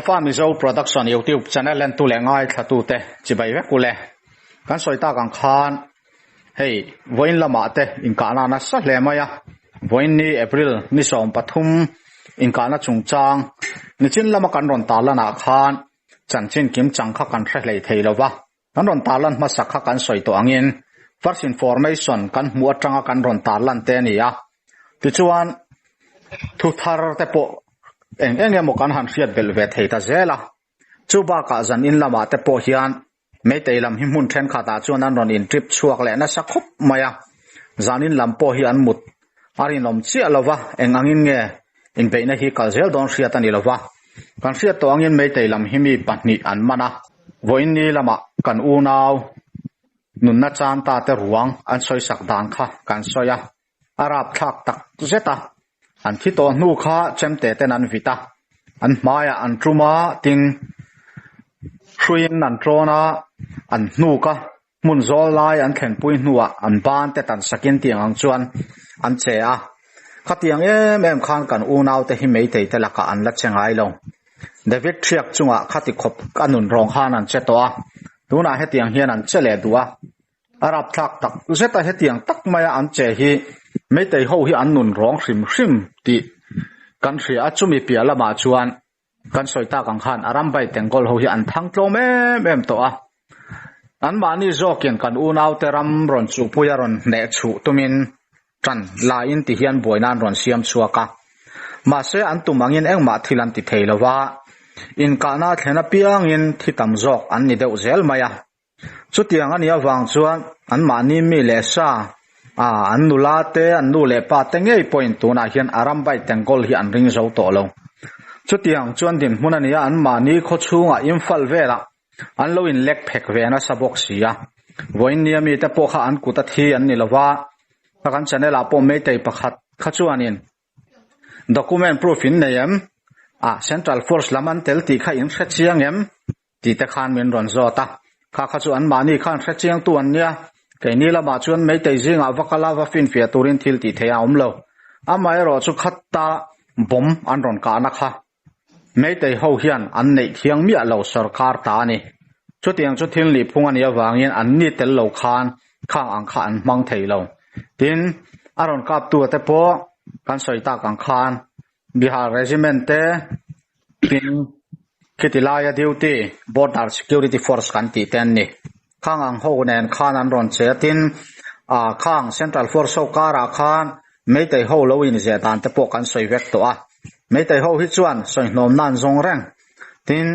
Zofa Mizo Production YouTube channel entu leh ngaithlatute chibai vek ule. Kan sawi tak ang khan hei vawiin lamah te inkahna a nasa hle mai a, vawiin ni April ni 13 inkahna chungchang nichin lama kan rawn tarlanah khan chanchin kimchang kha kan hre hlei thei lova. Kan rawn tarlan hmasa kha kan sawi tawh angin first information kan hmuh atanga kan rawn tarlan te a ni a. Tichuan, thu thar te pawh eng eng emaw kan han hriat belh ve thei ta zel a. Chu bakah zan in lamah te pawh hian Meitei lam hi hmun thenkhatah chuan an rawn in trip chhuak leh nasa khawp mai a. Zan in lam pawh hi an mut a rinawm chiah lo va, eng angin nge inbeihna hi kal zel dawn hriat a ni lo va. Kan hriat tawh angin Meitei lam hi mi pahnih an man a, vawiin ni lamah kan unau nunna chan ta te ruang an sawisak dan kha kan sawi a, a rapthlak tak zet a. An thi tawh hnu kha chemte ten an vit a, an hmaiah an tum a, tin hruiin an tawn a, an hnuk a. Hmun zawl lai an thlenpui hnuah an ban te tan sakin tiang ang chuan an che a. Khatiang em em khan kan unaute hi meitei te lakah an la che ngai lo. David Thiak chungah khati khawp a nun rawng khan an che tawh a, tunah hetiang hian an che leh duh a. A rapthlak tak zeta hetiang tak maia an che hi meitei ho hi an nun rawng hrim hrim tih kan hria a, chumi piah lamah chuan Kan sawi tak ang khan a ram bai tengkawl ho hi an thang tlawm em em tawh a. Anmahni zawkin kan unaute ram rawn chuhpui a rawn hneh chhuh tumin tan laiin ti hian buaina an rawn siam chhuak a. Mahse an tum angin engmah thil an ti thei lo va, inkahna a thlen apiangin thi tam zawk an ni deuh zel mai a. Chutiang a nih avang chuan anmahni mi leh sa, a an nula te, an nu leh pa te ngei pawhin tunah hian a ram bike tengkawl hi an ring zo tawh lo. Chutiang chuan dinhmun a nia anmahni khawchhungah Imphal velah an lo inlek phek ve nasa bawk si a. Vawiin nia mite pawh kha an kut a thi an ni lova, ka kan channel ah pawh Meitei pakhat kha chuanin document proof in nei em? A Central Force lam an tel tih kha in hre chiang em? Tih te khan min rawn zawt a, kha kha chu anmahni khan hre chiangtu an nia, keini lamah chuan Meitei zingah va kal a va finfiah turin thil tih theih a awm lo. Amaherawh chu khatta bomb an rawn kahna kha Meitei ho hian an neih thiang miah lo sorkar ta a ni. Chutiang chu thil nihphung a nih avangin anni tel lo khan khang ang kha an hmang thei lo. Tin, a rawn kaptu te pawh kan sawi tak ang khan Bihar Regiment te tin khiti laia duty Border Security Force kan tih te an ni. Khang ang ho nen khan an rawn che a tin ah khang Central Force ho karah khan Meitei ho lo inzeh dan te pawh kan sawi vek tawh a. Meitei ho hi chuan sawihnawm nan zawng reng. Tin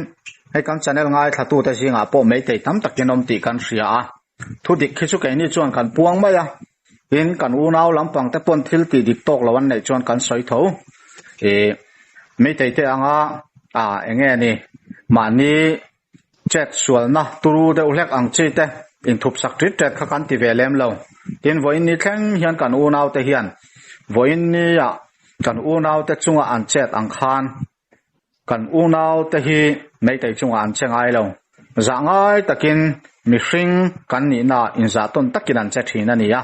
hei kan channel ngaithlatute zingah pawh Meitei tam takin awm tih kan hria a. Thu dik khi chu keini chuan kan puang mai a. Tin, kan unau lampang te pawn thil tih dik tawk lo an neih chuan kan sawi tho. Ih, Meitei te anga ah eng nge ni, mahni chet sualna turu deuh hlek ang chi te inthup sak ṭit ṭet kha kan ti ve lem lo. Tin, vawiin ni thleng hian kan unau te hian vawiin nia kan unau te chunga an chet ang khan Kan unau te hi Meitei chungah an che ngai lo. Zah ngai takin mihring kan nihna inzah tawn takin an che thin a ni a.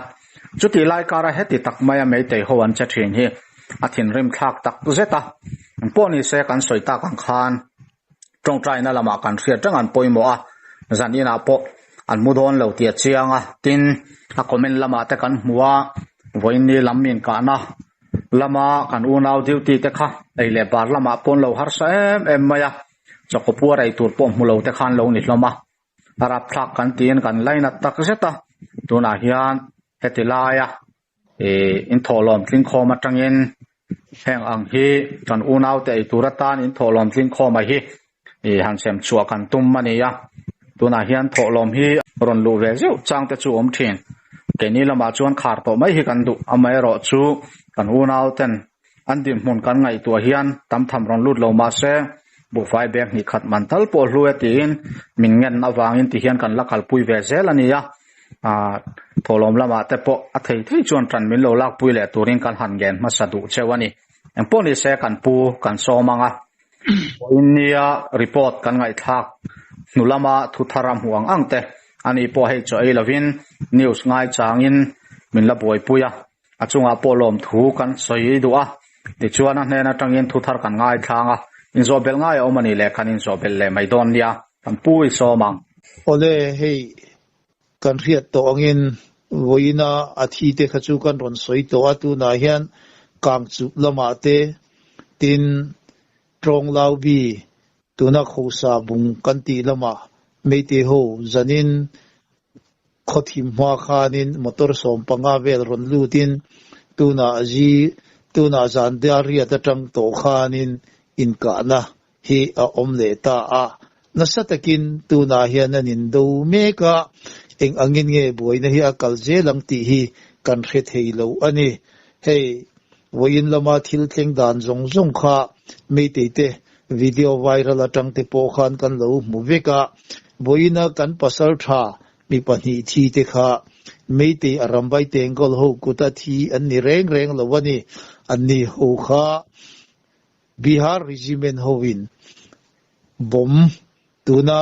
Chutih lai kara heti tak maia Meitei ho an che thin hi a thinrim thlak tak zet a. Engpawh ni se kan sawi tak ang khan tawngtaina lamah kan hriat reng an pawimawh a, zan inah pawh an mu dawn lo tih a chiang a. Tin, a comment lamah te kan hmu a, vawiin ni lam inkahna Lama kan unau duty te kha ei leh bar lamah pawn lo harsa em em mai a, chawkaw puar ei tur pawh hmu lo te khan lo ni hlawm a, a rapthlak kan tiin kan lainat tak zet a, tunah hian heti laia ih inthawhlawm tlingkhawm atangin heng ang hi kan unaute ei tur atan inthawhlawm tlingkhawm a hi ih han sem chhuah kan tum a ni a, tunah hian thawhlawm hi rawn luh ve zeuh chang te chu awm thin. Keini lamah chuan khar tawh mai hi kan duh, amaherawh chu kan unau ten an dinhmun kan ngaihtuah hian tam tham rawn lut lo mahse buhfai bag hnih khat man tal pawh hlu e tiin min ngen avangin ti hian kan la kalpui ve zel a ni a, ah thawhlawm lamah te pawh a thei thei chuan tan min lo lakpui leh turin kan han ngen hmasa duh cheu a ni. Engpawh ni se kan pu kan sawm ang a. Vawiinnia report kan ngaihthlak hnu lama thu thar a hmuh ang ang te a ni pawh hei chaw ei lovin news ngaichangin min la buaipui a, a chungah pawh lawmthu kan sawi duh a, tichuan a hnen atangin thu thar kan ngaithlang a, Inzawh belh ngai a awm a nih leh khan inzawh belh leh mai dawn nia, kan pu i sawm ang. Awle, hei kan hriat tawh angin vawiina a thi te kha chu kan rawn sawi tawh a, tunah hian Kangchup lamah te tin Tawnglau bi tuna Khosa bung kan tih lamah Meitei ho zanin Khawthim hma khanin motor 15 vel rawn lutin tunah zi tunah zan dariat atang tawh khanin inkahna hi a awm leh ta a. Nasa takin tunah hian an indo mek a, eng angin nge buaina hi a kal zel ang tih hi kan hre thei lo a ni. Hei vawiin lama thil thleng dan zawng zawng kha Meitei te video viral atang te pawh khan kan lo hmu vek a, vawiina kan pasal tha mi pahnih thi te kha Meitei a rambai tengkawl ho kuta thi an ni reng reng lo a ni. Anni ho kha Bihar Regiment hoin bomb tuna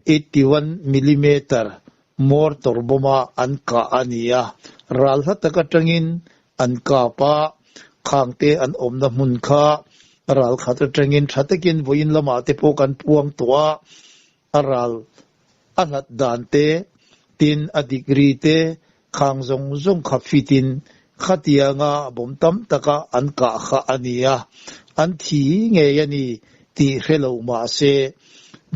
81 millimeter mortar bomb-a an kah a ni a, ral hla tak atangin an kap a, khangte an awmna hmun kha ral khat atangin tha takin vawiin lamah te pawh kan puang tawh a, a ral a hlat dan te, tin a degree te khang zawng zawng kha fit in khatianga bawm tam taka an kah kha a ni a, an thi ngei a ni tih hre lo mah se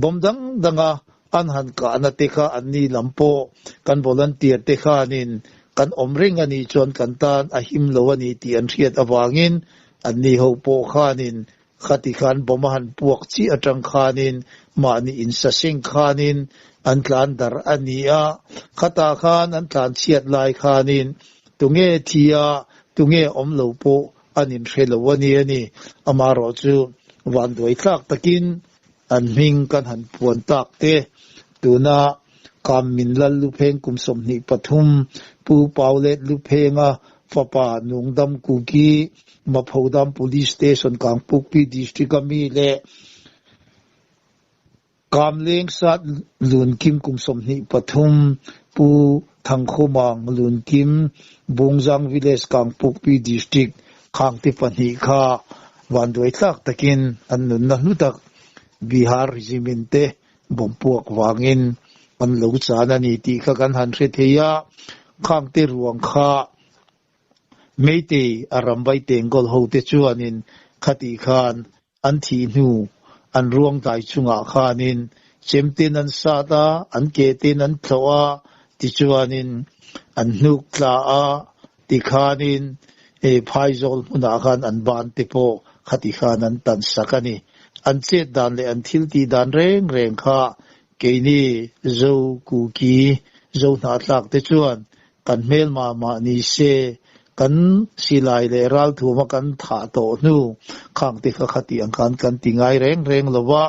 bawm dang danga an han kahna te kha an ni lam pawh kan volunteer te khanin kan awm reng a nih chuan kan tan a him lo a ni tih an hriat avangin an ni ho pawh khanin Khati khan bomb a han puak chiah atang khanin mahni insaseng khanin an tlan darh a ni a, khatah khan an tlan chhiat lai khanin tunge thi a, tunge awm lo pawh an inhre lo a ni a ni. Amaherawhchu vanduai tlak takin an hming kan han puan tak te tuna Kam min lal Lupheng kum 23, Pu Paulet Luphenga fapa Nungdam Kuki, Maphodam Police Station Kangpokpi District a mi leh Kamleng Sat Lunkim kum 23, Pu Thangkhumang Lunkim, Bungzang Village Kangpokpi District Khangte pahnih kha vanduai tlak takin an nunna hlu tak Bihar Regiment te Bawmpuak vangin an lo chan a ni tih kha kan han hre thei a, khangte ruang kha Meitei a ramvai tengkawl hote chuanin khatih khan an thih hnu an ruang dai chungah khanin chemten an sat a, an ke ten an thlawh a, tichuanin an hnuk tla a, tikhanin phaizawl hmunah khan an ban te pawh khatih khan an tan sak a ni. An chet dan leh an thil tih dan reng reng kha keini Zo Kuki, Zo Hnahthlak te chuan kan hmelma mah ni se, kan silai leh ralthuma kan thah tawh hnu khang te kha khati ang khan kan ti ngai reng reng lo va,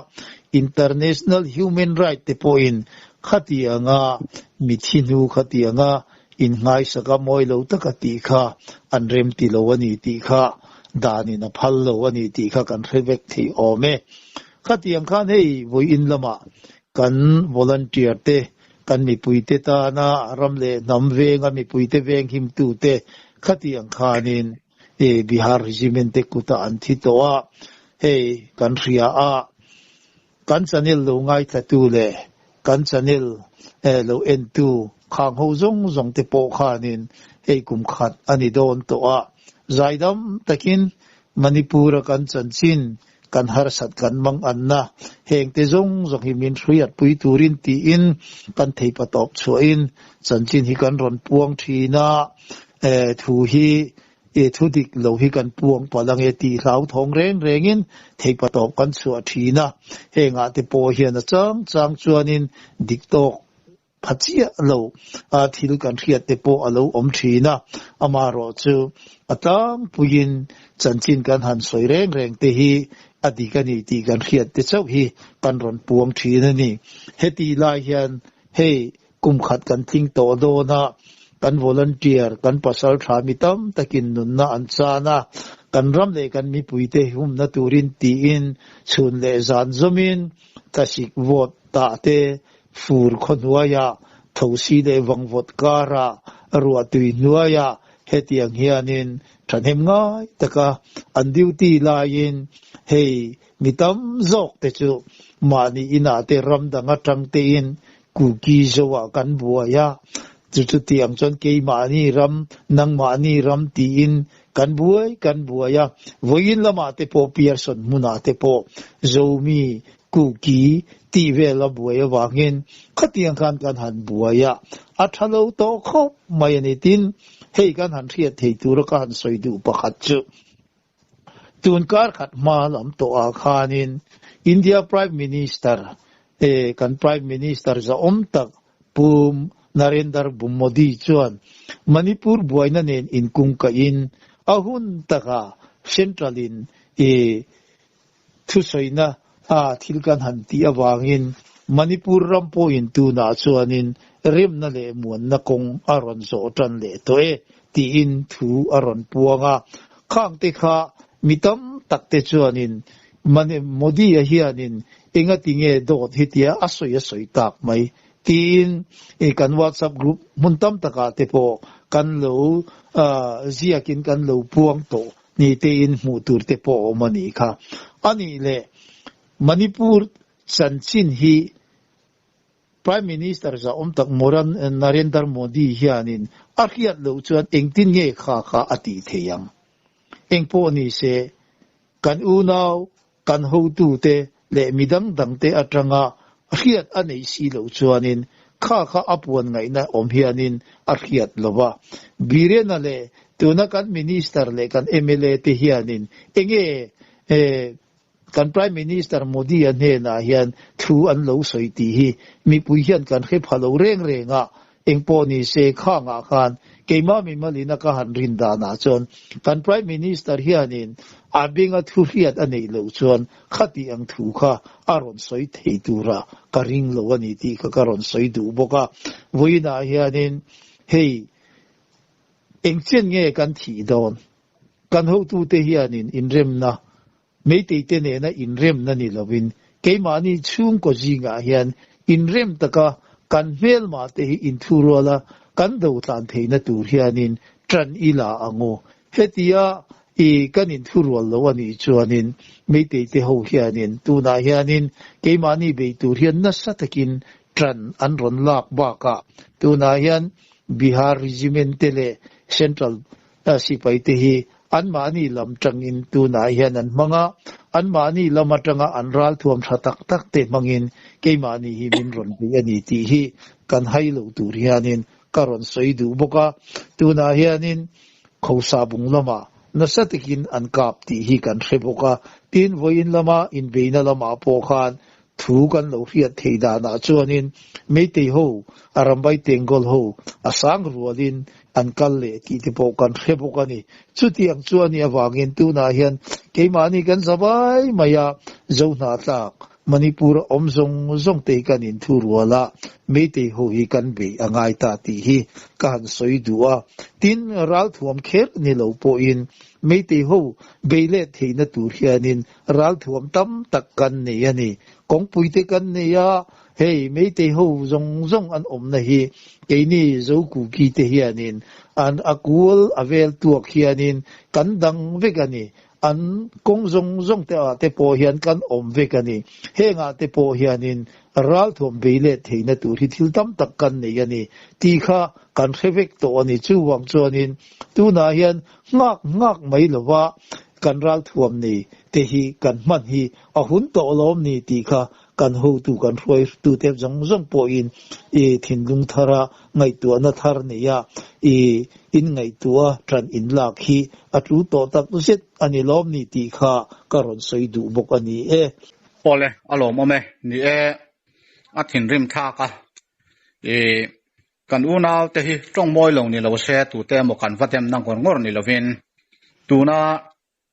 International Human Right te pawhin khati anga mithi hnu khati anga Innghaisaka mawi lo taka tih kha an rem ti lo a ni tih kha danin a phal lo a ni tih kha kan hre vek thei awm e. Khatiang khan hei vawiin lamah kan volunteer te, kan mipuite tana ram leh hnam venga mipuite venghimtute khatiang khanin Bihar Regiment te kutah an thi tawh a, hei kan hria a. Kan channel lo ngaithlatu leh kan channel lo entu khang ho zawng zawng te pawh khanin hei kum khat a ni dawn tawh a, zaidam takin Manipur-a kan chanchin, kan harsat kan manganna heng te zawng zawng hi min hruiatpui turin tiin kan theipa tawp chhuahin chanchin hi kan rawn puang thin a, thu hi I thu dik lo hi kan puang palh ange tih hlauthawng reng rengin theihpatawp kan chhuah thin a, hengah te pawh hian a chang chang chuanin dik tawk pha chiah lo a thil kan hriat te pawh a lo awm thin a, amaherawhchu a tlangpuiin chanchin kan han sawi reng reng te hi a dik a ni tih kan hriat te chauh hi kan rawn puang thin a ni. Heti lai hian hei Kum khat kan tling tawh dawn a, kan volunteer, kan pasal tha mi tam takin nunna an chan a, kan ram leh kan mipuite humna turin tiin chhun leh zan zawmin thlasik vawt tah te, fur khaw hnuaiah, thosi leh vangvawt karah, ruahtui hnuaiah hetiang hianin thahnem ngai taka an duty laiin hei. Mi tam zawk te chu mahni inah te ram dang atang tein Kuki zoah kan buai a, chu chutiang chuan keimahni ram, nangmahni ram tiin kan buai kan buai a. Vawiin lamah te pawh Pearson hmunah te pawh Zomi Kuki tih vel a buai avangin khatiang khan kan han buai a, a tha lo tawh khawp mai a ni. Tin, hei kan han hriat thei tura ka han sawi duh pakhat chu tun kar khat hma lam tawhah khanin India Prime Minister eh kan Prime Minister zahawm tak Pu Narendra Modi chuan Manipur buaina nen inkungkahin a hun takah Central in eh Thusawiina a thil kan han tih avangin Manipur ram pawhin tunah chuanin remna leh muanna kawng a rawn zawh tan leh tawh e tiin thu a rawn puang a. Khangte kha mi tam takte chuanin Modi-a hianin engati nge dawt hetia a sawi a sawi tak mai tiin kan WhatsApp group hmun tam takah te pawh kan lo ziakin kan lo puang tawh Ni tein hmuh tur te pawh a awm a nih kha. A nih leh Manipur chanchin hi Prime Minister zahawm tak Moran Narendra Modi hianin a hriat loh chuan engtin nge kha kha a tih theih ang? Engpawh ni se, kan unau, kan hotute leh mi dang dangte atanga hriat a neih si loh chuanin kha kha a puan ngaihna awm hianin a hriat lo va. Birena leh tuna kan Minister leh kan mla te hianin enge kan Prime Minister Modi-a hnenah hian thu an lo sawi tih hi mipui hian kan hre pha lo reng reng a, Engpawh ni se khangah khan keimah mimalina ka han rin danah chuan kan Prime Minister hianin a benga thu hriat a neih loh chuan khati ang thu kha a rawn sawi thei tura ka ring lo a ni tih kha ka rawn sawi duh bawk a. Vawiinah hianin hei engchen nge kan thih dawn? Kan hotute hianin inremna Meiteite nena inremna ni lovin keimahni chhungkaw zingah hian inrem taka kan hmelmahte hi inthuruala kan do tlan theihna tur hianin ṭan i la ang u. Hetia i kan inthurual lo a nih chuanin Meiteite ho hianin tunah hianin keimahni bei tur hian nasa takin ṭan an rawn lak bakah tunah hian Bihar Regiment te leh Central Sipaite hi anmahni lam tangin tunah hian an hmang a, anmahni lam atanga an ralthuam tha tak tak te hmangin keimahni hi min rawn bei a ni tih hi kan hai lo tur hianin ka rawn sawi duh bawk a. Tunah hianin Khosa bung lamah nasa takin an kap tih hi kan hre bawk a, tin vawiin lama inbeina lamah pawh khan Thu kan lo hriat theih danah chuanin Meitei ho, Arambai Tengol ho a sang rualin an kal leh tih te pawh kan hre bawk a ni. Chutiang chuan i avangin tunah hian keimahni kan za vai mai a, Zohnatlak, Manipur a awm zawng zawng te hi kan inthu rual a, Meitei ho hi kan beih a ngai ta tih hi ka han sawi duh a. Tin, ralthuam kher ni lo pawhin Meitei ho bei let theihna tur hianin Ralthuam tam tak kan nei a ni. Kawngpui te kan nei a, hei Meitei ho zawng zawng an awmna hi keini Zokuki te hianin an a kual a vel tuak hianin kan dang vek a ni. An kawng zawng zawng te ah te pawh hian kan awm vek a ni. Hengah te pawh hianin ralthuam bei let theihna tur hi thil tam tak kan nei a ni tih kha kan hre vek tawh a ni. Chuvang chuanin tunah hian nghak nghak mai lova Kan ralthuam nei te hi kan hman hi a hun tawh lawm ni tih kha kan hotu kan hruaitute zawng zawng pawhin i thinlung thara ngaihtuahna thar neia i inngaihtuah tan inlak hi a tul tawh tak zet a ni lawm ni tih kha ka rawn sawi duh bawk a ni e. Awle, a lawmawm e. Ni e, a thinrim thlak a. I Kan unaute hi tawng mawi lo ni lo se tute emaw kan va demna ngawr ngawr ni lovin tuna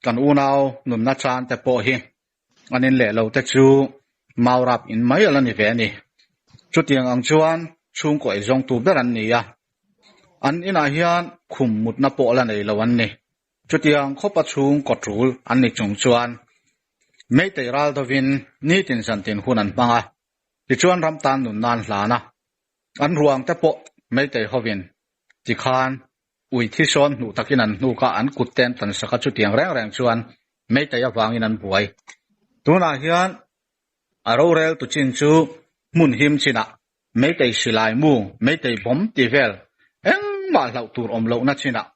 kan unau nunna chan te pawh hi an in leh lo te chu mau rap in mai a la ni ve a ni. Chutiang ang chuan chhungkaw eizawngtu ber an ni a, an inah hian khum mutna pawh la nei lo an ni. Chutiang khawpa chhungkaw tul an ni chung chuan Meitei ral dovin nitin zantin hun an hmang a, tichuan ram tan nunna an hlan a. An ruang te pawh Meitei hovin tikhan ui thi sawn hnuh takin an hnuk a, an kut te an tan sak a, chutiang reng reng chuan Meitei avangin an buai. Tunah hian a rorel tu chin chu hmun him chinah Meitei silai mu, meitei bawm ti vel engmah hlauh tur awm lohna chinah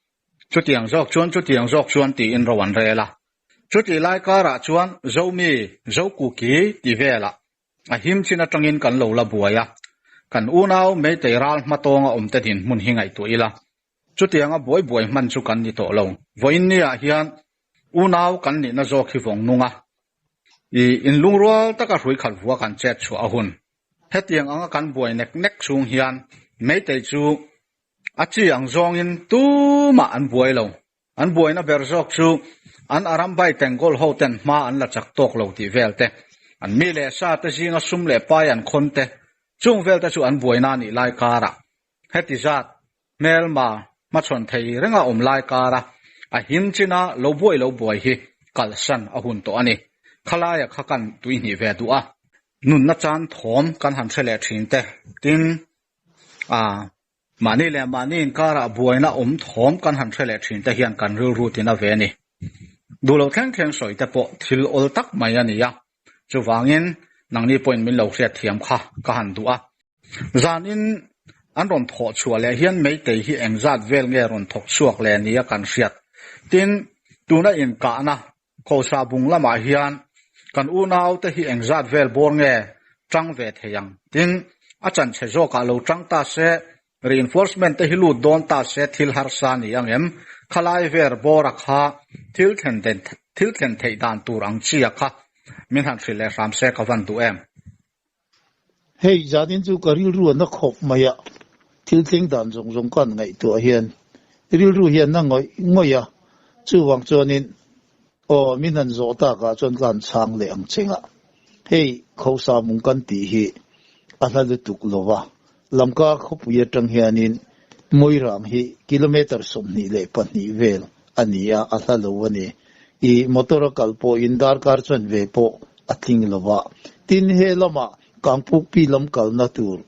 chutiang zawk chuan chutiang zawk chuan tiin ro an rel a. Chutih lai karah chuan Zomi, Zokuki ti velah a him chin atangin kan lo la buai a. Kan unau meitei ral hmatawnga awmte dinhmun hi ngaihtuah ila. Chutianga buai buai hman chu kan ni tawh lo. Vawiin niah hian unau kan nihna zawk hi vawng nung a. I inlungrual taka hrui khat vua kan chet chhuah a hun. Hetiang anga kan buai nek nek chhung hian Meitei chu a chi ang zawngin tumah an buai lo. An buaina ber zawk chu an Arambai Tengol ho ten hma an la chak tawk lo tih vel te, an mi leh sa te zinga sum leh pai an khawn te, chung vel te chu an buaina a nih lai karah heti zat hmelma hmachhawn thei renga awm lai kara a him china lo buai lo buai hi kalsan a hun tawh a ni. Khalaia kha kan tuihnih ve duh a, nunna chan thawm kan han hre leh thin te, tin, ah, mahni leh mahni inkarah buaina awm thawm kan han hre leh thin te hian kan rilru tin a ve a ni. Duh lo thleng thleng sawi te pawh thil awl tak mai a ni a, chuvangin nangni pawhin min lo hriatthiam kha ka han duh a. Zanin an rawn thawh chhuah leh hian Meitei hi engzat vel nge rawn thawk chhuak leh nia kan hriat. Tin, tuna inkahna Khawsa bung lamah hian kan unaute hi engzat vel bawr nge tang ve thei ang? Tin, a chanchhe zawkah lo tang ta se, reinforcement te hi lut dawn ta se thil harsa ni ang em? Khalai ver bawra kha thil thlen thil thlen theih dan tur ang chia kha min han hrilh leh hram se ka van duh em? Hei, zanin chu ka rilru a na khawp mai a, thil thleng dan zawng zawng ka han ngaihtuah hian rilru hian a ngawih ngawih a, chuvang chuanin aw min han zawh takah chuan ka han chhang leh ang cheng a, hei Khosa mung kan tih hi a hla lutuk lo va, Lamka khawpui atang hianin Moirang hi kilometre 22 vel a ni a, a hla lo a ni. I motor a kal pawhin darkar chuan ve pawh a tling lo va. Tin, he lamah Kangpukpi lam kalna tur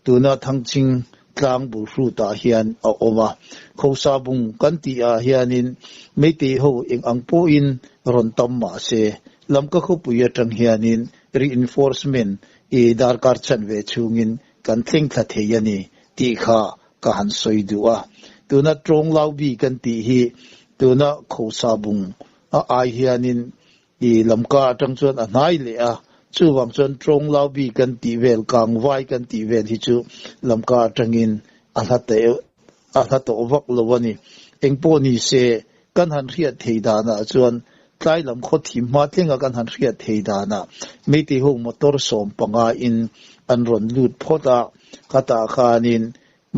tuna Thangching tlang bul hrutah hian a awm a. Khosa bung kan tih ah hianin Meitei ho eng ang pawhin rawn tam mah se, Lamka khawpui atang hianin reinforcement i darkar chanve chhungin kan thleng thla thei a ni tih kha ka han sawi duh a. Tuna tawng lau bi kan tih hi tuna Khosa bung a ai hianin i lamka atang chuan a hnai leh a, chuvang chuan tawng lau bi kan tih vel, kang vai kan tih vel hi chu lamka atangin a hla teh a hla tawh vak lo a ni. Engpawh ni se kan han hriat thei danah chuan tlai lam khaw thim hma tlenga kan han hriat thei danah Meitei ho motor 15 in an rawn lut phawt a, khatah khanin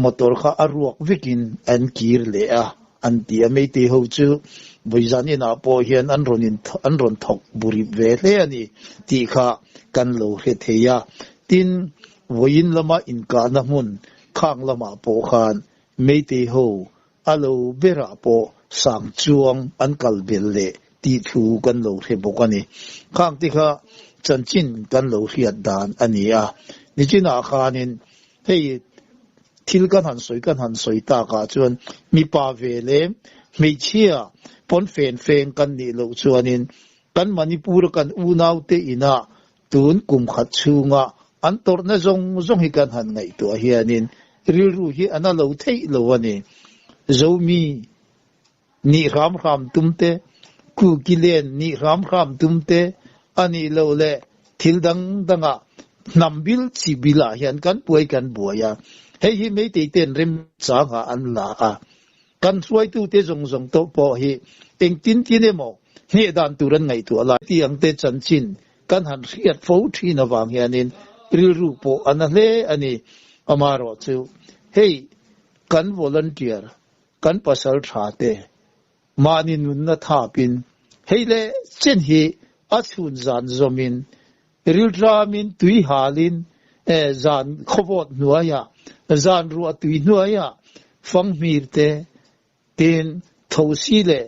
motor kha a ruak vekin an kir leh a an ti a. Meitei ho chu vawi inah pawh hian an rawn in an rawn thawk burip ve hle a ni tih kha kan lo hre thei a. Tin, vawiin lama inkahna hmun khang lamah pawh khan Meitei ho a lo berah pawh sang chuang an kal bel leh tih thu kan lo hre bawk a ni. Khang te kha chanchin kan lo hriat dan a ni a. Nichinah khanin hei thil kan han sawi kan han sawi takah chuan mipa ve leh hmeichhia pawn fen feng kan nih loh chuanin kan Manipur-a kan unaute inah Tun kum khat chhunga an tawrhna zawng zawng hi kan han ngaihtuah hianin rilru hi a na lo theih lo a ni. Zomi nih hram hram tum te, Kukilen nih hram hram tum te a nih loh leh thil dang dangah hnam bil chi bilah hian kan buai kan buai a. Hei hi Meitei ten remchangah an la a. Kan hruaitute zawng zawng tawh pawh hi engtin tin emaw hneh dan tur an ngaihtuah lai tih ang te chanchin kan han hriat fo thin avang hianin rilru pawh a na hle a ni. Amaherawh chu hei kan volunteer, kan pasal tha te mahni nunna thapin hei leh chen hi a chhun zan zawmin rilṭamin tui halin zan khawvawt hnuaiah, zan ruah tui hnuaiah fanghmir te, tin thosi leh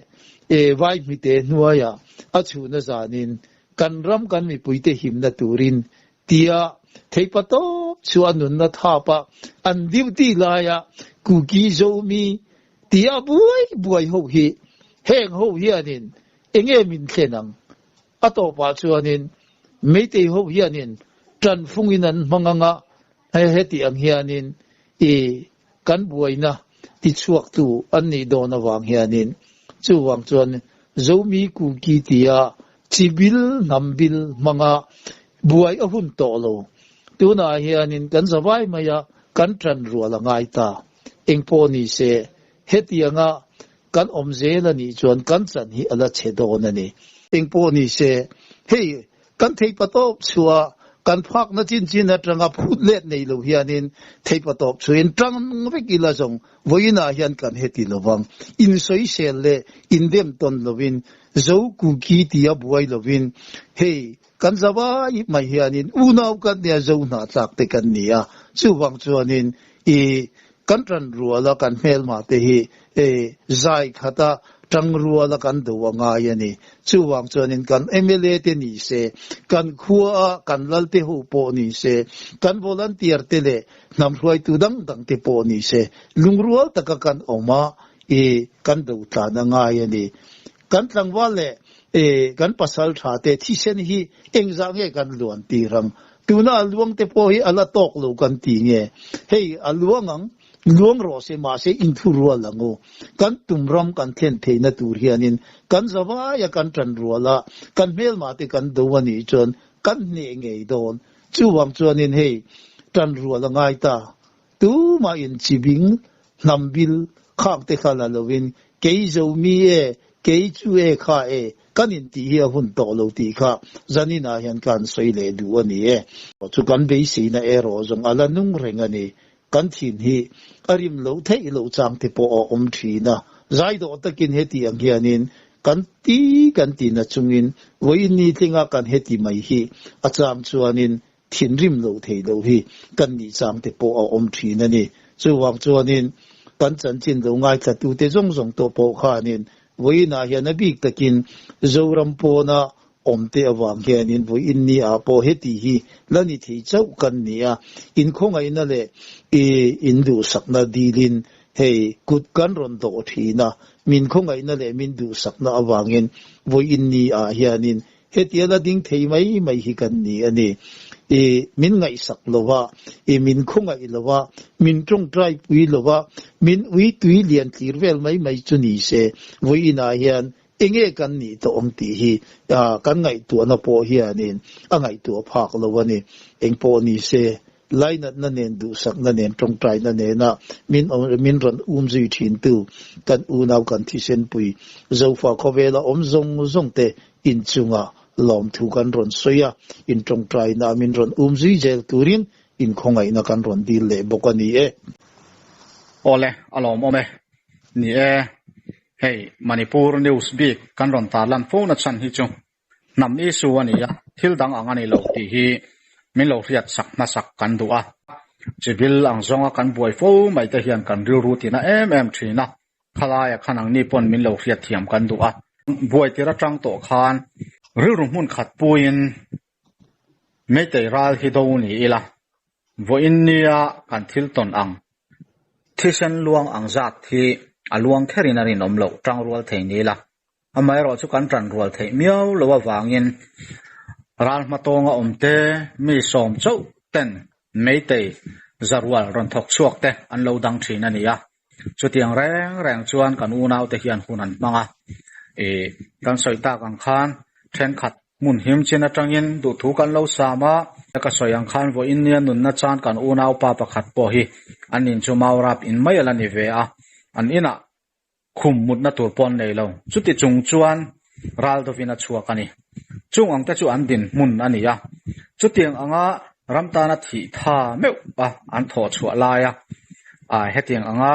vaihmite hnuaiah a chhuna zanin kan ram kan mipuite himna turin tia theipa tawp chu a nunna thap a, an duty laia Kuki Zomi tia buai buai ho hi heng ho hianin enge min thlen ang? A tawpah chuanin. Meitei ho hianin ṭanfungin an hmang ang a, heti ang hianin i kan buaina tichhuaktu an nih dawn avang hianin chuvang chuan Zomi Kuki tia chi bil hnam bil hmanga buai a hun tawh lo. Tunah hianin kan zavai maia kan ṭan rual a ngai ta. Engpawh ni se, hetianga kan awm zel a nih chuan kan chan hi a la chhe dawn a ni. Engpawh ni se, hei kan theihpatawp chhuah kan phakna chin chin atanga phut let nei lo hianin theihpatawp chhuahin tang vek ila zawng vawiinah hian kan heti lovang. Insawisel leh indem tawn lovin, zo kuki tia buai lovin hei kan zavai mai hianin unau kan nia zo hnahtlak te kan ni a, chuvang chuanin i kan tan ruala kan hmelma te hi e zai khata tang ruala kan do a ngai a ni. Chuvang chuanin kan mla te ni se, kan khua a kan lal te ho pawh ni se, kan volunteer te leh hnam hruaitu dang dang te pawh ni se, lungrual taka kan awm a i kan do tlan a ngai a ni. Kan tlangval leh e kan pasal tha te thisen hi engzah nge kan luan tir ang? Tuna a luang te pawh hi a la tawk lo kan ti nge? Hei a luang ang, luang rawh se mahse inthu rual ang u. Kan tum ram kan thlen theihna tur hianin kan zavaia kan tan rual a, kan hmelmah te kan do a nih chuan kan hneh ngei dawn. Chuvang chuanin hei tan rual a ngai ta. Tumah in chibing hnam bil khak te kha la lovin kei zo mi e, kei chu e kha e kan in tih hi a hun tawh lo tih kha zanin ah hian ka han sawi leh duh a ni e. Chu kan beiseina erawh zawng a la nung reng a ni. Kan thin hi a rim loh theih loh chang te pawh a awm thin a. Zai dawh takin heti ang hianin kan ti kan ti na chungin vawiin ni tlinga kan heti mai hi a chang chuanin thinrim loh theih loh hi kan nih chang te pawh a awm thin a ni. Chuvang chuanin kan chanchin lo ngaithlatute zawng zawng tawh pawh khanin vawiinah hian a bik takin Zoram pawna awm te avang hianin vawiin ni ah pawh heti hi la ni thei chauh kan ni a, inkhawngaihna leh i induhsakna dilin hei kut kan rawn dawh thin a, min khawngaihna leh min duhsakna avangin vawiin ni ah hianin Hetia la ding thei mai mai hi kan ni a ni. I min ngaihsak lo va, i min khawngaih lo va, min tawngtai pui lo va, min ui tui lian tlir vel mai mai chu ni se, vawiinah hian enge kan nih tawh ang tih hi kan ngaihtuahna pawh hianin a ngaihtuah phak lo a ni. Engpawh ni se, Lainatna nen, duhsakna nen, tawngtaina nena min min rawn um zui thintu kan unau kan thisenpui Zofa khawvela awm zawng zawng te inchunga lawmthu kan rawn sawi a, in tawngtaina min rawn um zui zel turin inkhawngaihna kan rawn dil leh bawk a ni e. Awle, a lawmawm e. Ni e, hei Manipur news bik kan rawn tarlan fo na chhan hi chu Hnam issue a ni a, thil dang ang a ni lo tih hi min lo hriat sak hmasak kan duh a. Chibil ang zawnga kan buai fo mai te hian kan rilru tina em em thin a, khalaia khan ang ni pawn min lo hriat thiam kan duh a. Buai tir atang tawh khan rilru hmun khat puiin Meitei ral hi do ni ila, vawiin nia kan thil tawn ang thisen luang ang zat hi a luang kherin a rinawm loh tangrual thei ni ila. Amaherawh chu kan tan rual theih miau lo avangin ral hmatawnga awm te, mi sawm chauh ten Meitei zarual rawn thawk chhuak te an lo dang thin a ni a. Chutiang reng reng chuan kan unaute hian hun an hmang a. Ih, kan sawi tak ang khan thenkhat hmun him chin atangin duhthu kan lo sam a. Ka sawi ang khan vawiin nia nunna chan kan unaupa pakhat pawh hi an in chu Maurap in mai a la ni ve a. An inah Khum mutna tur pawh an nei lo. Chuti chung chuan ral dovin a chhuak a ni. Chung ang te chu an dinhmun a ni a. Chutiang anga ram tana thih tha meuh a an thawh chhuah laia hetiang anga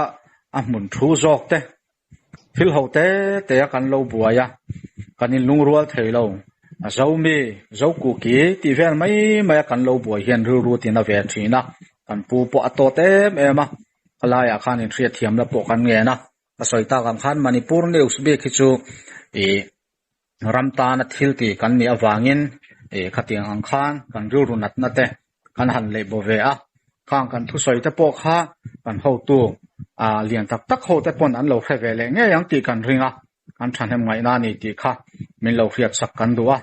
a hmun thu zawk te, thil ho te te a kan lo buai a, kan inlungrual thei lo. A Zomi, Zokuki tih vel mai mai a kan lo buai hian rilru tin a ve thin a, kan pu pawh a tawt em em a. A laiah khan inhriatthiamna pawh kan ngen a, ka sawi tak ang khan Manipur news bik hi chu ih ram tana thil ti kan nih avangin ih khatiang ang khan kan rilru natna te kan han leh baw ve a, khang kan thusawi te pawh kha kan hotu ah lian tak tak ho te pawn an lo hre ve leh ngei ang tih kan ring a, kan thahnem ngaihna a ni tih kha min lo hriatsak kan duh a.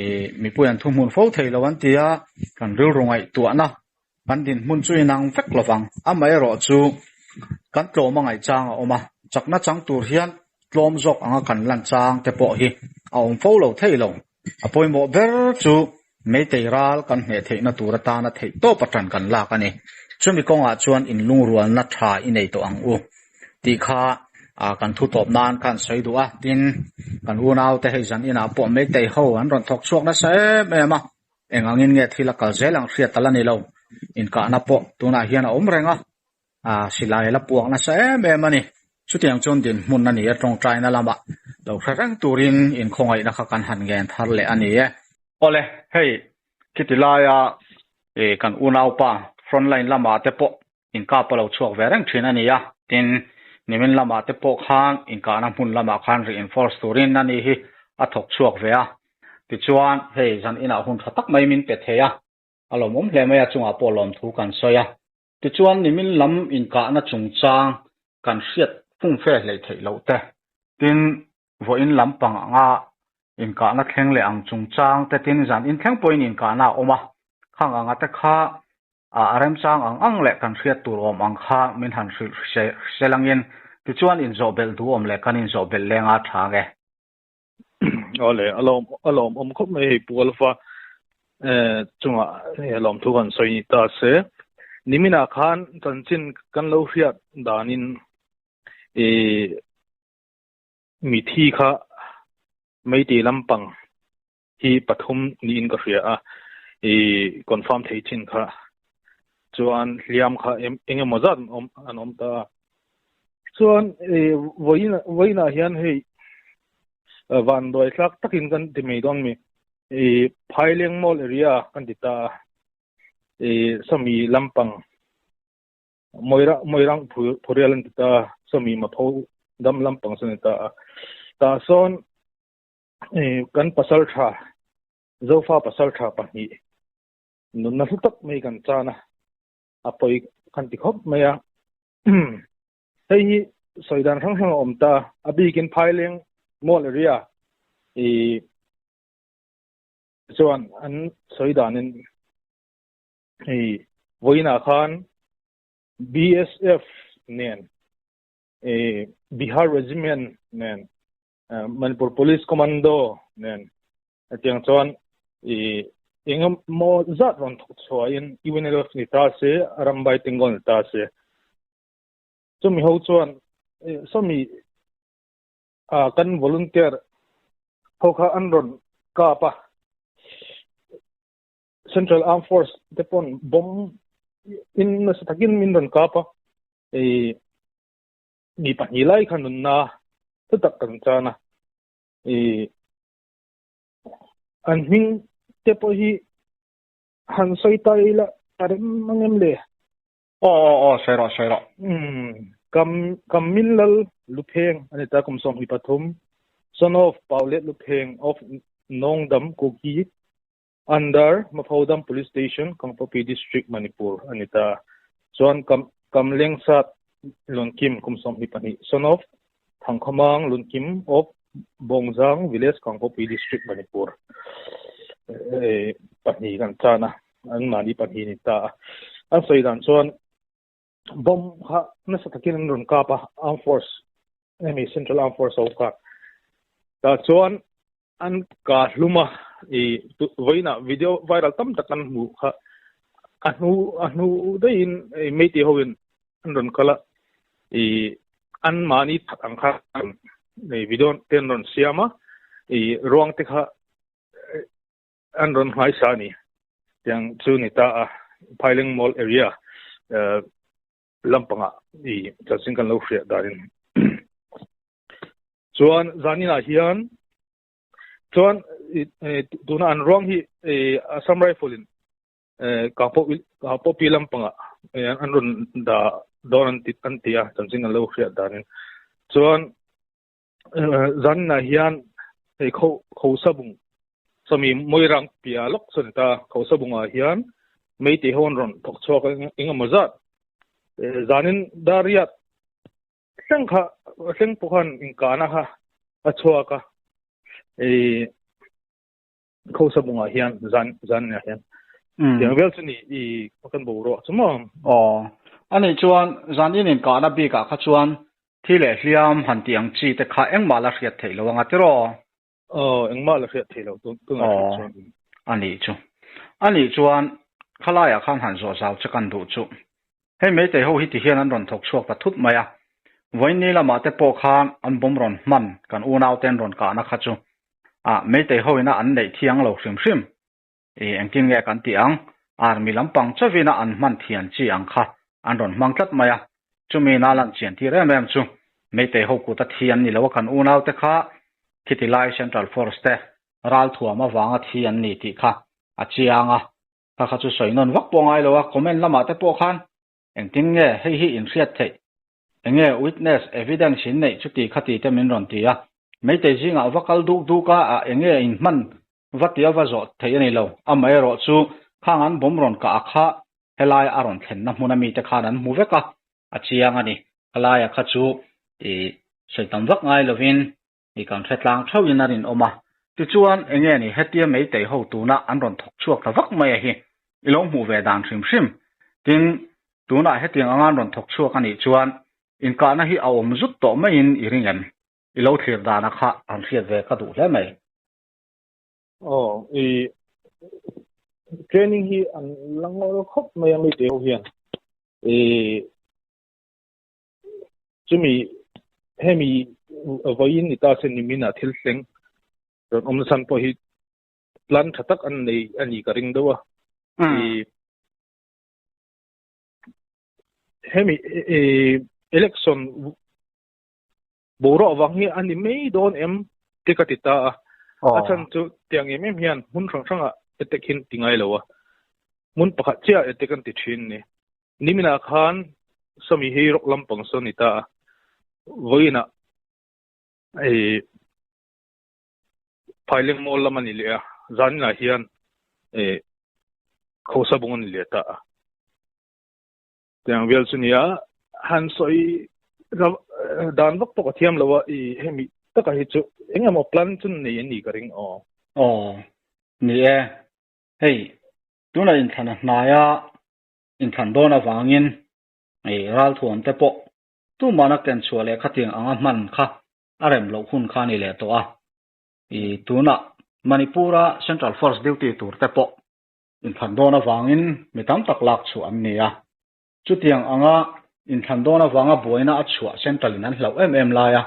Ih mipui an thuhmun fo thei lo an ti a, kan rilru ngaihtuahna kan dinhmun chu inang vek lovang. Amaherawh chu kan tlawm a ngaihchang a awm a, chakna chang tur hian tlawm zawk anga kan lan chang te pawh hi a awm fo lo thei lo. A pawimawh ber chu Meitei ral kan hneh theihna tur atana theih tawp atan kan lak a ni. Chumi kawngah chuan inlungrualna tha i nei tawh ang u tih kha kan thu tawp nan khan sawi duh a. Tin, kan unaute hei zan inah pawh Meitei ho an rawn thawk chhuak nasa em em a, eng angin nge thil a kal zel ang hriat tal a ni lo. Inkahna pawh tunah hian a awm reng a. A silai la puak nasa em em a ni. Chutiang chuan dinhmun a ni a, tawngtaina lamah lo hre reng turin inkhawngaihna kha kan han ngen thar leh a ni e. Awle, hei khiti laia ih kan unaupa frontline lamah te pawh inkap a lo chhuak ve reng thin a ni a, tin nimin lamah te pawh khan inkahna hmun lamah khan reinforce turin a ni hi a thawk chhuak ve a. Tichuan hei zan inah hun tha tak mai min pe thei a, a lawmawm hle mai a chungah pawh lawmthu kan sawi a. Tichuan nimin lam inkahna chungchang kan hriat fungfe hleih theih loh te, tin vawiin lam pang anga inkahna thleng leh ang chungchang te tin zan inthleng pawhin inkahna a awm a, khang anga te kha a remchang ang ang leh kan hriat tur awm ang kha min han hrilh hrisel angin tichuan inzawh belh duhawm leh kan inzawh belh lenga tha nge. Awle a lawm a lawm awm khawp mai hei Pu Alpha eh chungah hei lawm thu kan sawi ni ta se niminah khan chanchin kan lo hriat danin eh mithi kha meitei lampang hi pathum niin ka hria a eh confirm thei chin kha chuan hliam kha eng emaw zat an awm an awm ta a chuan eh vawiin vawiinah hian hei vanduai thlak takin kan ti mai dawn mi eh Phaileng Mall area kan ti ta a eh sawmi lampang Moira Moirang Phurial an ti ta a sawmi Mapho dam lampang sawn a ni ta a tah sawn eh kan pasaltha Zofa pasaltha pahnih nunna hlu tak mai kan chan a, a pawi kan ti khawp mai a. Hei hi sawi dan hrang hrang a awm ta, a bikin Phaileng Mall area i chuan an sawi danin i vawiinah khan BSF nen i Bihar Regiment nen Manipur Police Commando nen Hetiang chuan i engemaw zat rawn thawk chhuahin UNLF ni ta se, Rambai Tenggol ni ta se. Chumi ho chuan sawmi kan volunteer ho kha an rawn kap a. Central Armed Force te pawn bomb in nasa takin min rawn kap a. I mi pahnih lai kha nunna thutak kan chan a. I an hming te pawh hi han sawi ta ila a rem ang em le? Aw aw aw sawi rawh sawi rawh. Umm kam kam min lal Lupheng a ni ta kum 23 son of Paulet Lupheng of Nongdam Kuki under Maphodam Police Station Kangpokpi District Manipur a ni ta. Chuan kam kam Lengsat Lunkim kum 22 son of Thangkhawmang Lunkim of Bawngzang Village Kangpokpi District Manipur pahnih kan chan a an mahni pahnih ni ta a an sawi dan chuan bomb kha nasa takin an rawn kap a armed force hemi central armed force ho kha tah chuan an ka hlum a i vawiinah video viral tam tak an hmuh kha a hnu a hnu daihin meitei hoin an rawn kal a i an mahni that ang kha video te an rawn siam a i ruang te kha an rawn hmaisa a ni tiang chu ni ta a Phaileng Mall area lampangah i chanchin kan lo hriat danin Chuan zaninah hian chuan tuna an ruang hi Assam Rifle in Kangpokpi lampangah an rawn dah dawn an ti an ti a chanchin an lo hriat danin. Chuan zaninah hian hei Khosabung sawmi Moirang piah lawk sawn ta Khosabungah hian Meitei ho an rawn thawk chhuak engemaw zat zanin Dariat Thleng kha thleng pawh khan inkahna kha a chhuak a. I Khosa bunga hian zan zan ah hian tiang vel chu ni i kan bo ro chu maw. Aw ani chuan zan in in kahna bikah kha chuan thi leh hliam han tih ang chi te kha engmah la hriat theih lo anga tiraw? Aw engmah la hriat theih loh tun tunah hrih chuan. Ani chu. Ani chuan khalaiah khan han zawh zau che kan duh chu. Hei Meitei ho hi ti hian an rawn thawk chhuak ta thut mai a. Vawiin ni lamah te pawh khan an bawm rawn hman kan unau ten rawn kahna kha chu ah Meitei ho ina an neih thiang lo hrim hrim. I engtin nge kan tih ang? Army lampang chauhin a an hman thian chi ang kha an rawn hmang tlat mai a. Chumi ina lan chian tir em em chu Meitei ho kut a thi an ni lo a kan unau te kha khiti lai Central Force te ralthuam avanga thi an ni tih kha a chiang a. Kha kha chu sawi nawn vak pawh ngai lo a, comment lamah te pawh khan engtin nge hei hi in hriat theih, enge witness, evidence in neih chuti khati te min rawn ti a, Meitei zingah va kal duk duk a, a enge in hman va tia va zawh theih a ni lo, amaherawh chu khang an bawm rawn kah a kha helai a rawn thlenna hmun a mite khan an hmu vek a, a chiang a ni, khalaia kha chu i sawi tam vak ngai lovin I kan hre tlang theuhin a rinawm a, tichuan enge ni hetia Meitei ho tuna an rawn thawk chhuak ta vak mai a hi i lo hmuh ve dan hrim hrim. Tin, tunah hetiang anga an rawn thawk chhuak a nih chuan inkahna hi a awm zut tawh maiin i ring em? I lo thlir dana kha han hriat ve ka duh hle mai. Aw, i training hi an la ngawl khawp mai a Meitei ho hian. I Chumi hemi vawiin ni ta se nimin ah thil thleng rawn awm chhan pawh hi plan tha tak an nei a ni ka ring deuh a. Hemi election boruak vang hi a ni mai dawn em te ka ti ta a. A chhan chu tiang em em hian hmun hrang hrangah attack hi an ti ngai lo a. Hmun pakhat chiah attack an ti thin a ni. Niminah khan sawmi hi rawk lampang saw a ni ta a, vawiinah hei Phaileng Mall lam a ni leh a, zaninah hian eh Khosabung a ni leh ta a. Tiang vel chu nia han sawi dan vak pawh ka thiam lo a, i hemi taka hi chu eng emaw plan chu nei a ni ka ring aw. Aw, ni e. Hei, tunah inthlan a hnai a, inthlan dawn avangin hei ralthuam te pawh tumahna ken chhuah leh khatiang anga hman kha a rem loh hun kha a ni leh tawh a. I tunah Manipur-a Central Force duty tur te pawh inthlan dawn avangin mi tam tak lak chhuah an ni a. Chutiang anga inthlan dawn avanga buaina a chhuah Central in an hlauh em em lai a,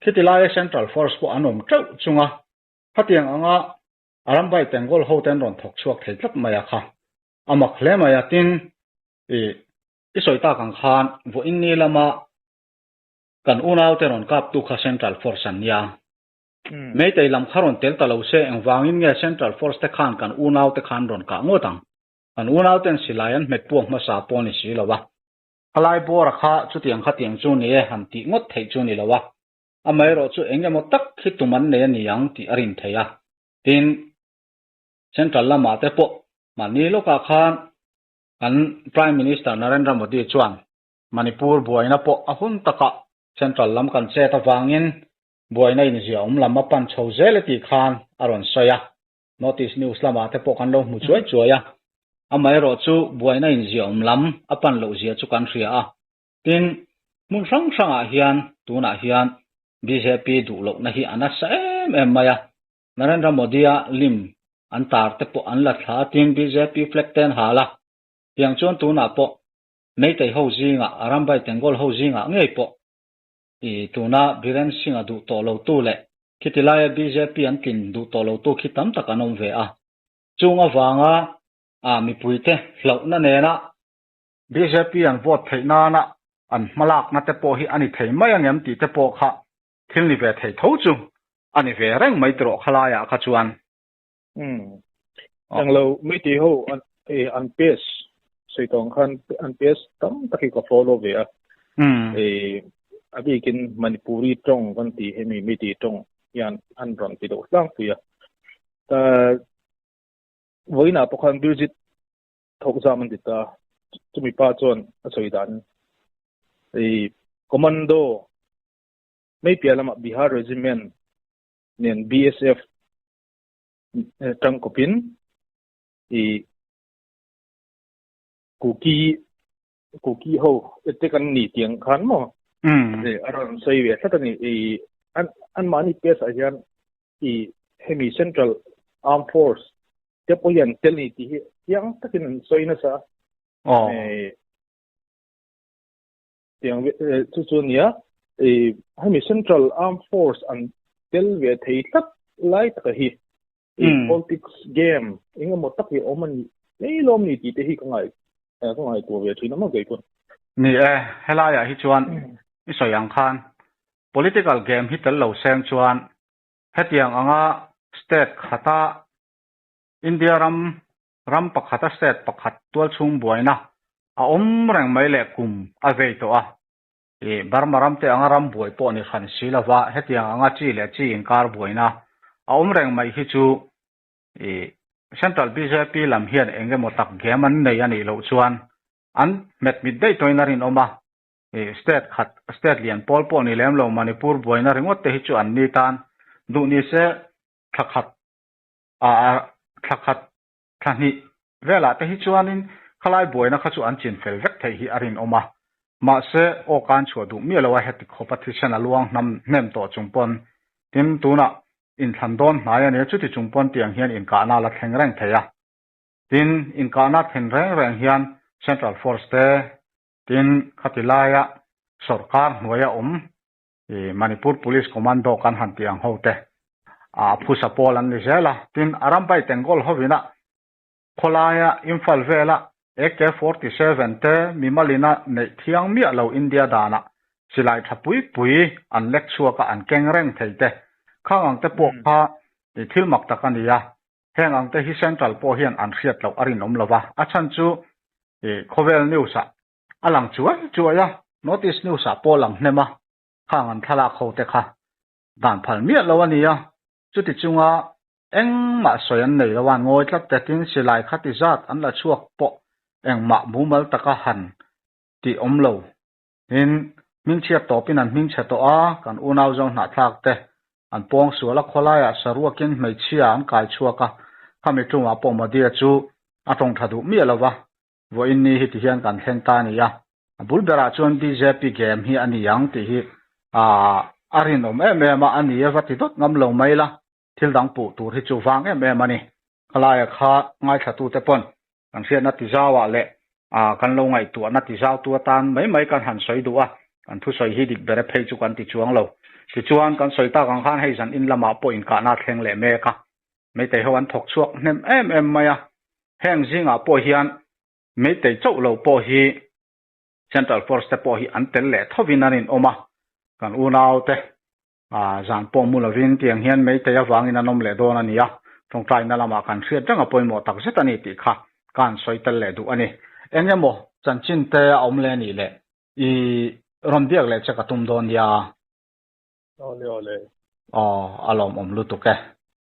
khiti laia Central Force pawh an awm teuh chunga khatiang anga a rambai Bengal ho te an rawn thawk chhuak thei tlat mai a kha. A mak hle mai a, tin i i sawi tak ang khan vawiin ni lama kan unaute rawn kaptu kha Central Force an nia. Meitei lam kha rawn tel ta lo se engvangin nge Central Force te khan kan unaute khan rawn kah ngawt ang? Kan unauten silai an hmet puak hmasa pawh a ni si lo a. Khalai bawra kha chutiang khatiang chu ni e han tih ngawt theih chu ni lo a. Amaherawhchu eng emaw tak hi tum an nei a ni ang tih a rin theih a. Tin, Central lamah te pawh mahni lawkah khan kan Prime Minister Narendra Modi chuan Manipur buaina pawh a hun takah Central lam kan chet avangin buaina inzia awm lam a pan chho zel e tih khan a rawn sawi a. Notice News lamah te pawh kan lo hmu chuai chuai a. Amaherawh chu buaina inzia awm lam a pan loh zia chu kan hria a. Tin, hmun hrang hrangah hian tunah hian bjp duh lohna hi a nasa em em mai a. Narendra Modi-a lim an tar te pawh an la thla a, tin bjp flag te an hal a. Tiang chuan tunah pawh Meitei ho zingah, Arambai Tengol ho zingah ngei pawh i tuna Biren Singh-a duh tawh lotu leh khiti laia bjp an tlin duh tawh lotu khi tam tak an awm ve a. Chung avanga a mipuite hlauhna nena bjp an vote theih nana an hmalakna te pawh hi a ni thei mai angem tih te pawh kha thil ni ve thei tho chu a ni ve reng mai tawh khalaiah kha chuan. Umm. Englo meitei ho an e an page sawi tawng khan an page tam tak hi ka follow ve a. Umm. E a bikin Manipuri tawng kan tih hemi meitei tawng hian an rawn ti deuh tlangpui a. Ta vawiinah pawh khan Birjit thawk zam an ti ta. Chumi pa chuan a sawi dan e commando Mei piah lamah Bihar Regiment nen BSF. Tangkawpin i Kuki Kuki ho te kan ni tiang khan maw a rawn sawi ve tlat a ni. I an anmahni case ah hian i hemi Central Armed Force te pawh hi an tel ni tih hi chiang takin an sawi nasa a. Tiang chu chu nia i hemi Central Armed Force an tel ve thei tlat lai taka hi i politics game engemaw tak hi awm a ni mai lawm ni tih te hi ka ngai ka ngaihtuah ve thin a maw kei pawh. Ni e, helaiah hi chuan i sawi ang khan political game hi tel lo seng chuan hetiang anga state khata India ram ram pakhata state pakhat tualchhung buaina a awm reng mai leh kum a vei tawh a. I Burma ram te anga ram buai pawh ni hran si lova hetiang anga chi leh chi inkar buaina a awm reng mai hi chu i Central bjp lam hian eng emaw tak game an nei a nih loh chuan an hmet mit daih tawhin a rinawm a. I state khat state lian pawl pawh ni lem lo Manipur buaina ringawt te hi chu an ni tan duh ni se thla khat a thla khat thla hnih velah te hi chuanin khalai buaina kha chu an chin fel vek theih hi a rinawm a. Mahse, aw kan chhuah duh miah lo a heti khawpa thisen a luang hnam hnem tawh chung pawn tin tunah inthlan dawn hnai a nia chuti chung pawn tiang hian inkahna a la thleng reng thei a. Tin, inkahna thlen reng reng hian Central Force te tin khati laia sawrkar hnuaia awm i Manipur Police Commando kan han tih ang ho te a phusa pawl an ni zel a, tin a rampai Tengol hovina khawlaia Imphal vela AK-47 te mimalina neih thiang miah lo India danah silai tha pui pui an lek chhuak a an keng reng thei te khang ang te pawh kha i thil mak tak a ni a, heng ang te hi Central pawh hian an hriat loh a rinawm lo va, a chhan chu i khawvel news ah A lang chuai chuai a, Notice News ah pawh lang hnem a, khang an thlalak ho te kha dan phal miah lo a nia, chuti chunga engmah sawi an nei lo a, ngawi tlat te tin silai kha ti zat an la chhuak pawh engmah mumal taka han tih awm lo in hmingchhiat tawpin an hmingchhe tawh a, kan unau zo hnahthlak te an pawng sual a, khawlaiah saruakin hmeichhia an kai chhuak a, khami tumah pawh Modi-a chu a tawng tha duh miah lo va. Vawiin ni hi ti hian kan thleng ta a ni a, a bul berah chuan bjp game hi a ni ang tih hi a rinawm em em a, a ni e va ti dawt ngam lo mai la, thil dang puh tur hi chu vang em em a ni. Khalaia kha ngaithlatute pawn kan hriatna ti zauah leh kan lo ngaihtuahna ti zautu atan mai mai kan han sawi duh a, kan thusawi hi dik bere phei chu kan ti chuang lo. Tichuan kan sawi tak ang khan hei zan in lamah pawh inkahna a thleng leh mek a, Meitei ho an thawk chhuak hnem em em mai a, heng zingah pawh hian Meitei chauh lo pawh hi Central Force te pawh hi an tel leh thovin an inawm a, kan unau te zan pawh mu lovin tiang hian Meitei avangin an awm leh dawn a ni a, tawngtaina lamah kan hriat reng a pawimawh tak zet a ni tih kha ka han sawi tel leh duh a ni. Eng emaw chanchin te a awm leh nih leh i rawn biak leh che ka tum dawn nia. Awle awle. Aw, a lawmawm lutuk e.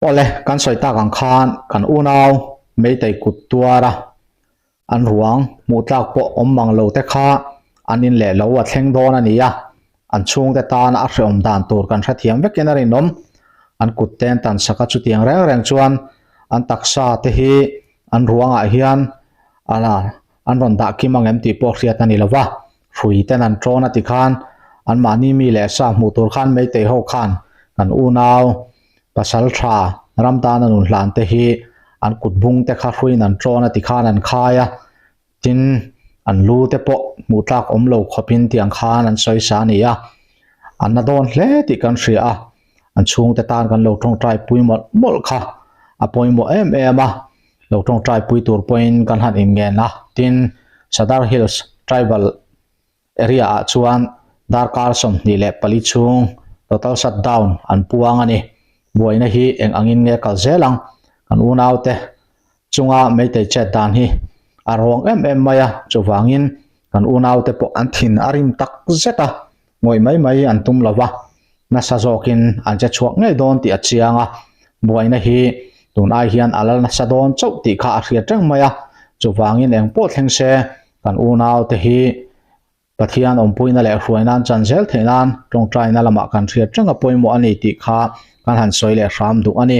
Awle, kan sawi tak ang khan kan unau Meitei kut tuara an ruang hmuh tlak pawh awm mang lo te kha an in leh lo a thleng dawn a ni a, an chhungte tana a hrehawm dan tur kan hrethiam vekin a rinawm. An kut ten tan sak a chutiang reng reng chuan an taksa te hi an ruangah hian an rawn dah kim ang em tih pawh hriat a ni lo va. Hrui ten an ṭawn a ti khan anmahni mi leh sa hmuh tur khan Meitei ho khan kan unau pasal ṭha ram tana nun hlan te hi an kut bung te kha hruiin an ṭawn a ti khan an khai a, tin an lu te pawh hmuh tlak awm lo khawpin tiang khan an sawi sa a ni a, an na dawn hle tih kan hria a, an chhungte tan kan lo ṭawngṭai pui mawlh mawlh kha a pawimawh em em a. Lo tawngtai pui tur pawhin kan han inngen a, tin Sadar Hills Tribal area ah chuan darkar 24 chhung total shutdown an puang a ni. Buaina hi eng angin nge kal zel ang? Kan unaute chunga Meitei chet dan hi a rawng em em mai a, chuvangin kan unaute pawh an thin a rim tak zet a, ngawih mai mai an tum lo va, nasa zawkin an che chhuak ngei dawn tih a chiang a, buaina hi tun ai hian a la nasa dawn chauh tih kha a hriat reng mai a, chuvangin eng pawh thleng se kan unaute hi Pathian awmpuina leh hruai nan chan zel theih nan tawngtaina lamah kan hriat reng a pawimawh a ni tih kha kan han sawi leh hram duh a ni.